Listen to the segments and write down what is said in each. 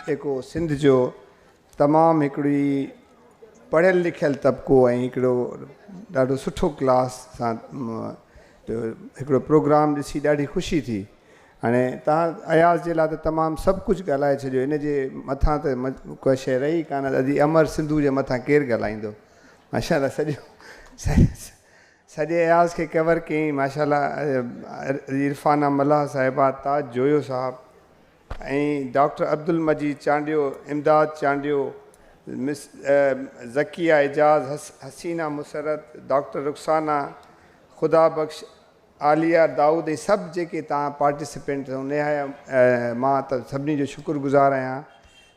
جيڪو سنڌ جو تمام هڪڙي پڙهيل لکيل طبقو ۽ هڪڙو ڏاڍو سٺو ڪلاس سان هڪڙو پروگرام ڏسي ڏاڍي خوشي ٿي. هاڻي توهان اياز جي لاء ته تمام سڀ ڪجهه ڳالهائي ڇڏيو ان جي مٿان ته ڪا شيء رهي ڪانه. ادي امر سنڌو جي مٿان ڪير ڳالهائيندو؟ ماشاءالله سڄو سڄي اياز کي ڪور ڪيائين ماشاءالله. عرفانه ملاح صاحبه، تاج جويو صاحب ۽ ڊاڪٽر عبدالمجيد چانڊيو، امداد چانڊيو، مس ذڪيه اعجاز، حسينه مسرت، ڊاڪٽر رخسانه، خدا بخش، عاليه دائود ۽ سڀ جيڪي توهان پارٽيسپينٽس نهايت مان ته سڀني جو شڪر گذار آهيان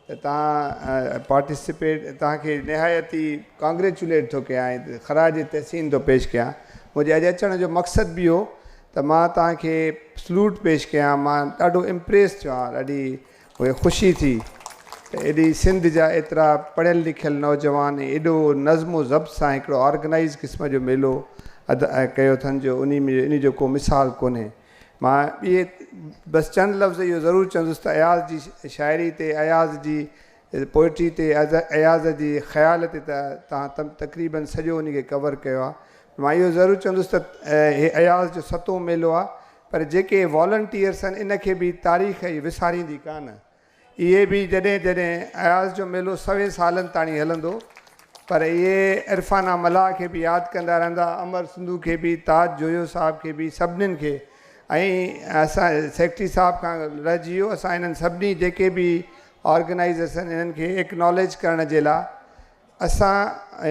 ته توهان پارٽيسپيٽ توهان کي نهايت ئي ڪانگريچوليٽ ٿو ڪيان ۽ خراج تحسين ٿو پيش ڪيان. منهنجي اڄ اچڻ جو مقصد به اهو ته مان توهان کي سلوٽ پيش ڪيان. مان ڏاڍو امپريس ٿيو آهيان، ڏاڍي مون کي خوشي ٿي ته ايڏي سنڌ جا ايترا پڙهيل لکيل نوجوان ۽ ايڏو نظم و ضبط سان هڪڙو آرگنائيز قسم جو ميلو ادا ڪيو اٿن جو انهي ۾ انهي جو ڪو مثال ڪونهي. مان ٻئي بس چند لفظ اهو ضرور چوندس ته اياز جي شاعري تي، اياز جي پوئٽري تي، اياز جي خيال تي ته توهان تقريبن سڄو انهي کي ڪور ڪيو آهي. مان اهو ضرور چوندس ته هي اياز جو ستون ميلو آهي پر جيڪي والنٽيئرس آهن ان کي به تاريخ ئي وساريندي ڪانه. اهي به جڏهن جڏهن اياز جو ميلو سوين سالن تاڻي هلندو پر اهي عرفانه ملاح کي به ياد ڪندا رهندا، امر سنڌو کي به، تاج جويو صاحب کي به، سڀنين کي ۽ اسان سيڪريٽري صاحب کان رهجي ويو اسان انهن سڀني جيڪي به آرگنائيزرس آهن انهن کي ايڪناليج ڪرڻ جي لاء اسان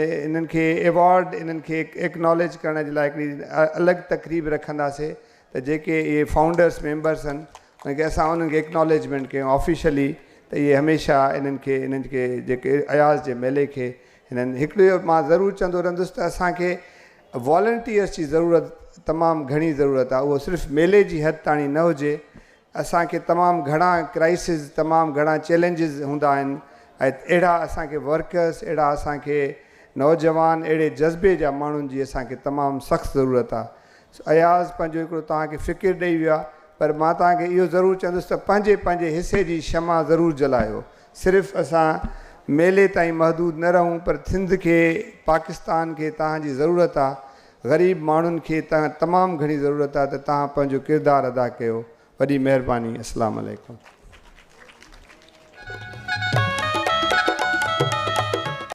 انهن کي ايوارڊ انهن کي ايڪناليج ڪرڻ جي لاء هڪڙي الڳ تقريب رکنداسي ته جيڪي اهي فائونڊرس ميمبرس آهن انهن کي اسان انهن کي ايڪناليجمينٽ ڪيون آفيشلي ته اهي هميشه انهن کي انهن کي جيڪي اياز جي ميلي کي هنن هڪڙو مان ضرور چوندو رهندس ته اسان کي والنٽيئرس جي ضرورت تمام گهڻي ضرورت آهي اهو صرف ميلي جي حد تاڻي نه هجي اسان کي تمام گهڻا ڪرائسز تمام گهڻا چئلينجز هوندا آهن ۽ اهڙا اسان کي ورڪرس اهڙا اسان کي نوجوان اهڙي جذبي جا ماڻهن جي اسان کي تمام سخت ضرورت آهي سو اياز پنهنجو هڪڙو توهان کي فڪر ڏئي ويو آهي پر مان توهان کي اهو ضرور چوندس ته پنهنجي پنهنجي حصي جي شمع ضرور جلايو صرف اسان ميلي تائين محدود نه رهون پر سنڌ کي پاڪستان کي توهان جي ضرورت آهي غريب ماڻهن کي تمام گهڻي ضرورت آهي ته توهان پنهنجو ڪردار ادا ڪيو وڏي مهرباني اسلام عليڪم.